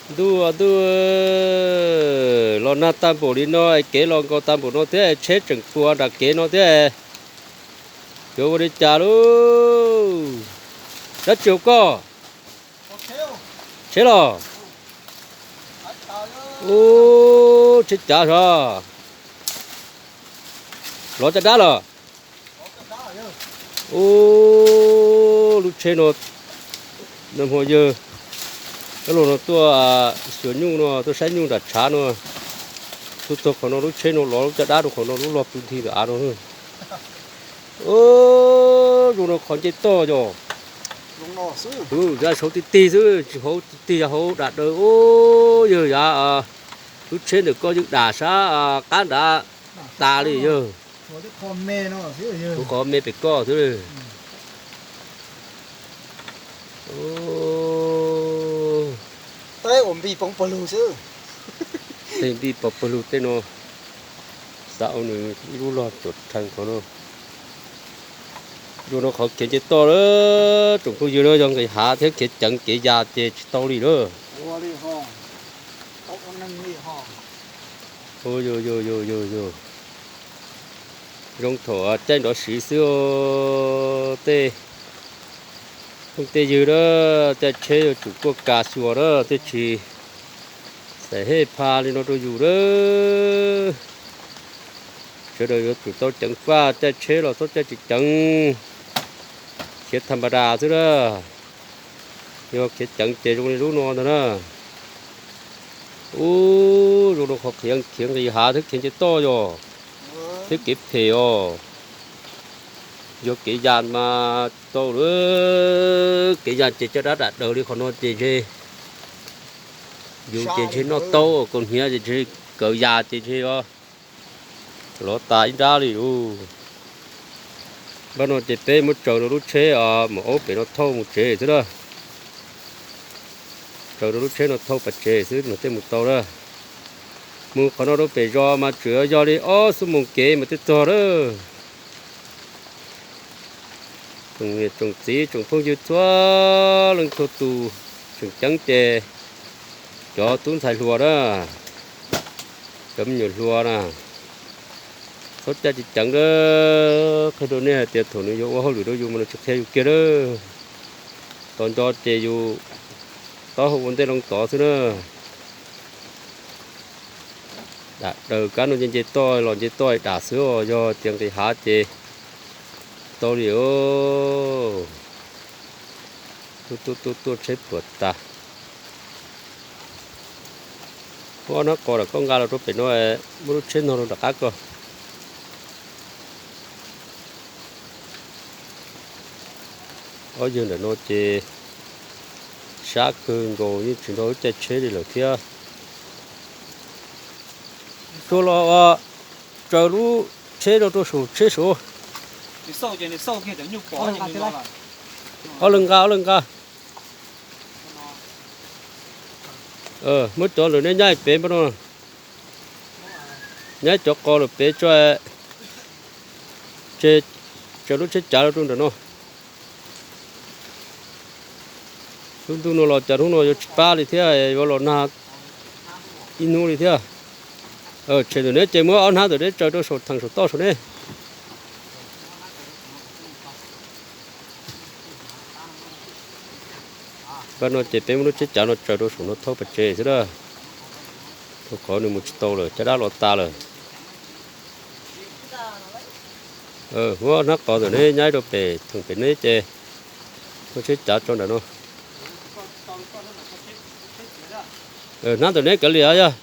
Ntuj, ntuj, los nag tag npaum li no, kev los nkaus tag npaum no thiab, tsheb tseem puas nram kev no thiab, yuav ua li cas lauj? Dab tsi hauv koj? Tsheb los? Ub, tsheb cav sov. Lov caj dab los? Ub, lub tsheb no, nag hmo yawg, cov laus no tuaj xyuas nyuj no, tuaj saib nyuj nram tshav no, tuaj txog qhov no lub tsheb no lov lub caj dab rau qhov no lub log pw nthi ntawm av no. Zoo no qhov nce toj yog, yog saud ti ti xwb, tsis hauv ti ti, yog hauv dam daws. Ub, yawg yav, lub tsheb ntawm koj yeej dam sab qab nrad tas li yawg. Qhov me pem koj xwb. Tej npij pov pawg lug tej no, xav ua nws ib lub log tuam rhees qhov no. Zoo no qhov khiav nce toj lawm, tsoom phooj ywg, no yog nqis hav thiab khiav ceev kev ya ces tsis tau li lawm. Yog, yog, yog, yog, yog. Zoo thaum caij nrov siv xwb os tej phooj tej ywg na, caij tsheb yuav tsum kuaj kas xyuas na, tej tsis xaim hej pha li no rau yus na. Sawv daws yuav tsum tau ceev faj, caij tsheb los txhob caij tsis ceev, khiav tham npa das xwb na. Yog khiav ceev ces zoo li lub no ntag na. Ub, zoo rau qhov khiav khiav nqis hav thiab khiav nce toj yog, thiab kev phem os. Yog kev ya mas tau lawm, kev ya ces caj dab dam daws li qhov no ces ntshe yus ces ntshe noj taub kaus hniav ces ntshe kawg ya ces ntshe os, lov tas ib nrab li lauj. Npaj no ces peb muab tsaws rau lub tsheb os, mus aub pem no thauj mus tsev xwb na. Tsaws rau lub tsheb no thauj pas tsev xwb mas thiaj mus tau na. Mus qhov no rau pem zos mas tsuas yog li ob xuab moos kev mas thiaj txog na. Tsoom niam tsoom txiv tsoom phooj ywg txhua leej txhua tus, tseem ceeb ces cov tub ntxhais hluas na, cov me nyuam hluas na, txhob caij tsis ceev na. Qhia rau nej hais tias thaum nws yuav ua hauj lwm rau yus mas nws tsis qhia yus kiag na. Tos nco ces yus taub hau ua ntej loo tod xwb na. Dam daws kab no nce nce toj los nce toj dam xwb os, yog tias nqis hav ces tau li os. Tuaj tuaj tuaj tuaj tsheb puas tas. Muab ob hnab qos lam koj nqa los rau pem no, muab lub tsheb no rau nram qab ko. Ob yawg ntawm no ces sab kawg nkaus yeej tsis nrog wb caij tsheb li lawm thiab. Tsuag los tsaws lub tsheb rau rau saum tsheb saud. Ob leeg nqa, ob leeg nqa. Muab cov ntawm neb nyaib pem npaj no, nyaib cov qos lawm pem tso, tseg, tsaws lub tsheb cav rau rau ntawm no. Lub ntuj no los cas hnub no yuav tsis pab li thiab, yuav los nag ib hnub li thiab. Tshem ntawm neb ces muab ob hnab ntawm neb tsaws rau saum theem saum toj saum neb. Npaj no ces peb muab lub tsheb cav no tsaws rau saum no thauj pas tsev xwb na. Thaum qhov nws mus tsis tau lawm, caj dab los tas lawm. Muab hnab qos ntawm neb nyaib rau pem theem pem neb ces muab tsheb cav tso ntawm no. Hnab ntawm neb kav liam yog.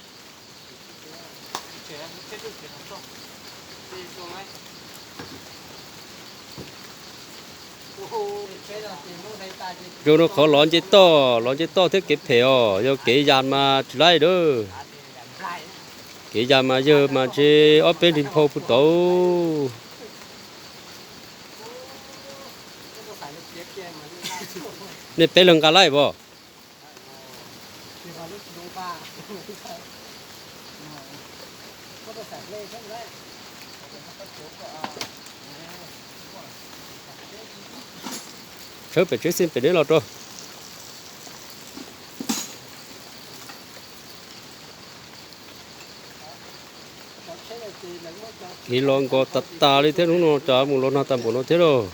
Zoo no qhov lov nce toj, lov nce toj thiab kev phem os, yog kev ya mas tsis laib dab. Kev ya mas yawg mas ntshe ob peb nrig nphau puv tauv. Nej peb leeg nqa laij pom. Tshawb pem tsev xij pem neb los rau. Kev los nkos tas tas li thiab, hnub no cas mus los nag tag npaum no thiab lauj.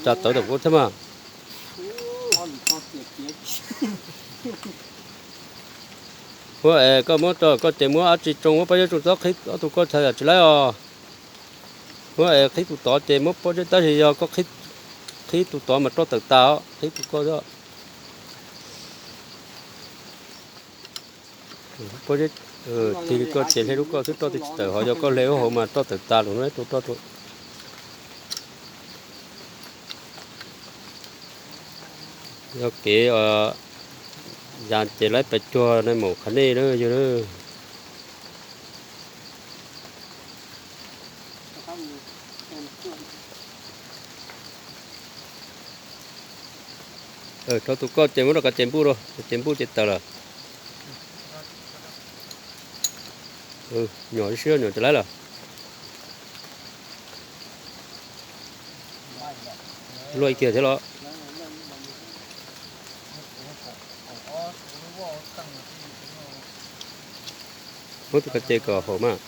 Cas tawv tawm kuv thiab mas. Muab es koj muab rau koj ces muab dab tsi tsoo, muab pob zeb tsoo txhob qhib ob tug koj tshaj yam tsis laib os. Muab es qhib tus tod ces muab pob zeb, tab sis yog koj qhib tus tod mas roj tawm tas os, qhib tus koj xwb. Pob zeb, tig li koj ces hle lub koj xwb, roj twb tsis tawm, ho yog koj hle lub hauv mas roj tawm tas lawm, rau roj rau. Yog kev yas ces laib pes cuag nais maum qhav nej na yog. Rau tus koj ces muab rau kav ces npuj rau, kav ces npuj ces tawm lawm. Nyuam siab nyuam ces laib lawm. Luaj ib kiag thiab los. Muab tus kav ces kom haum mas.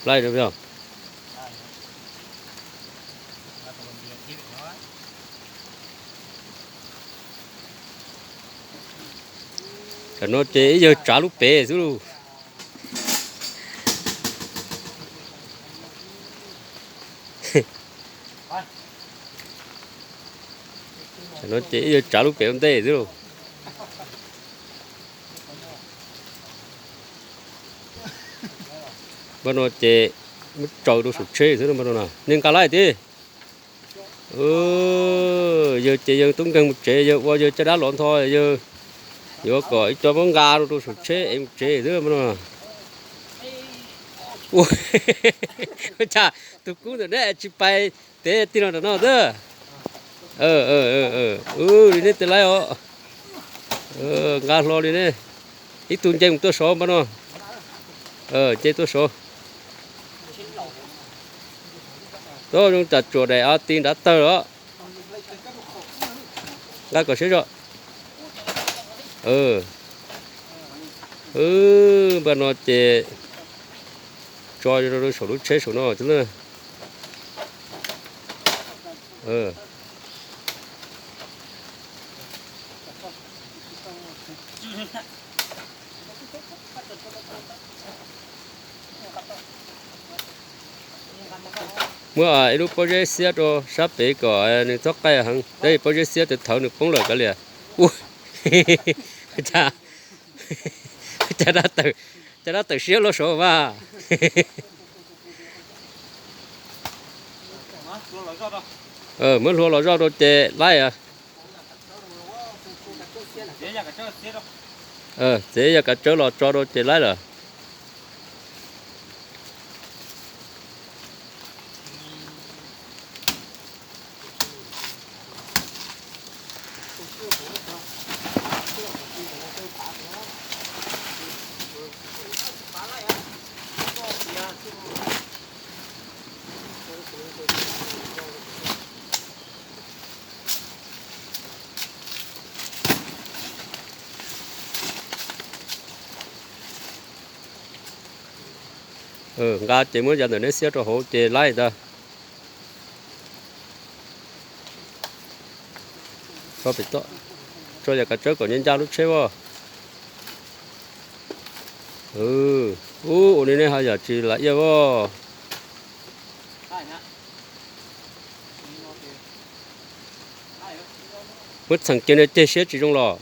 Laib rau. Tam no ces ib yawg tsav lub pem xwb lauj. Tam no ces ib yawg tsav lub pem ua ntej xwb lauj. Npaj no ces muab tsaws rau saum tsheb xwb no, npaj no na nej nqa laij tib. Yawg ces yawg tub nkeeg mus tsev, yawg ua yawg caj dab los ntho, yawg yuav kom ib co muab nqa rau rau saum tsheb es mus tsev xwb no. Ua cas tus kub ntawm neb tsis pais tev tig los nram no xwb. Li nej tej laib os. Nqa hlo li ne. Ib tug nce mus tuaj saud npaj no. Nce tuaj saud. Tub zoo cas tsuas daim av ti nrad tawg os. Nqa kom siab zog. Npaj no ces tso rau saum lub tsheb saum no xwb na. Muab ib lub pob zeb xiab rau sab pem kom nws txhob qaij heev, tab sis pob zeb xiab tawv thawv nws poob lawm kav liam. Ua cas, cas dab tawm siab luaj saud mas. Muab hlua los zoj rau ces laib. Txiav yam kav tsawb los tso rau ces laib lawm. Nqa ces muab yav ntawm neb xiab rau hauv ces laib ntag. Tso yam kav tsawb kom ncaj ncaj lub tsheb as. Ub, ua li nej haj yam tsis lam iaj as. Muab txheem kiag no ceg siab tsis zoo los.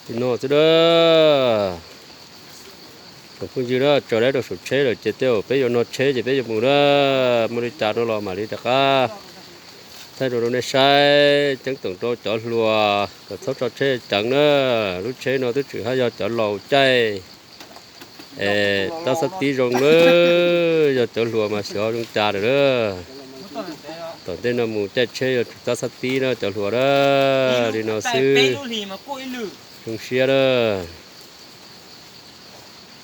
Li no xwb na. Tsoom phooj ywg na, tso laib rau saum tsheb lawm ces tej zaum peb yuav no tsheb ces peb yuav mus na. Muaj li cas no los mam li rov qab thaij rau rau nej saib, ceeb toom rau cov hluas kom txhob tso tsheb ceev na. Lub tsheb no twb tseem haj yog cov laus caij es tab xab tib zoo na. Yog cov hluas mas xyov zoo cas lawm na. Tom ntej no mus caij tsheb yuav tsum tab xab tib na cov hluas na. Li no xwb. Zoo siab lawm.